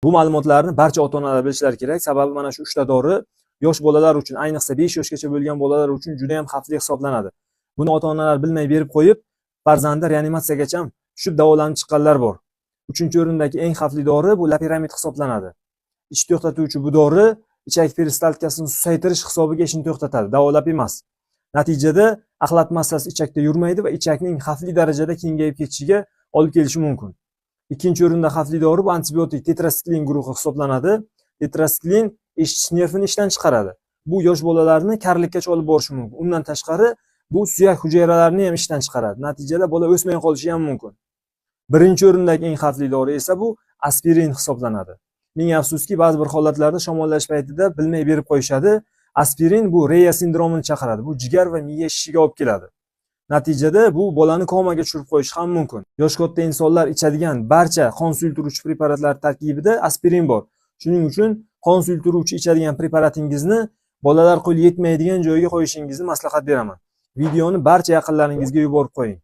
Bu ma'lumotlarni barcha ota-onalar bilishlari kerak, sababi mana shu uchta dori yosh bolalar uchun, ayniqsa 5 yoshgacha bo'lgan bolalar uchun juda ham xavfli hisoblanadi. Buni ota-onalar bilmay berib qo'yib, farzandi reanimatsiyagacha tushib davolanib chiqqanlar bor. Uchinchi o'rindagi eng xavfli dori bu loperamid hisoblanadi. Ich to'xtatuvchi bu dori ichak peristaltikasini susaytirish hisobiga ishini to'xtatadi, davolab emas. Natijada axlat massasi ichakda yurmaydi va ichakning xavfli darajada kengayib ketishiga olib kelishi mumkin. Ikkinchi o'rinda xavfli dori bu antibiotik tetrasiklin guruhi hisoblanadi. Tetrasiklin eshitish nervini ishdan chiqaradi. Bu yosh bolalarni karlikkacha olib borishi mumkin. Undan tashqari bu suyak hujayralarini ham ishdan chiqaradi. Natijada bola o'smay qolishi ham mumkin. Birinchi o'rindagi eng xavfli dori esa bu aspirin hisoblanadi. Ming afsuski, ba'zi bir holatlarda shamollash paytida bilmay berib qo'yishadi. Aspirin bu Reya sindromini chaqiradi. Bu jigar va miya shishiga olib keladi. Natijada bu bolani komaga tushirib qo'yishi ham mumkin. Yosh katta insonlar ichadigan barcha qon suyultiruvchi preparatlar tarkibida aspirin bor. Shuning uchun qon suyultiruvchi ichadigan preparatingizni bolalar qo'li yetmaydigan joyga qo'yishingizni maslahat beraman. Videoni barcha yaqinlaringizga yuborib qo'ying.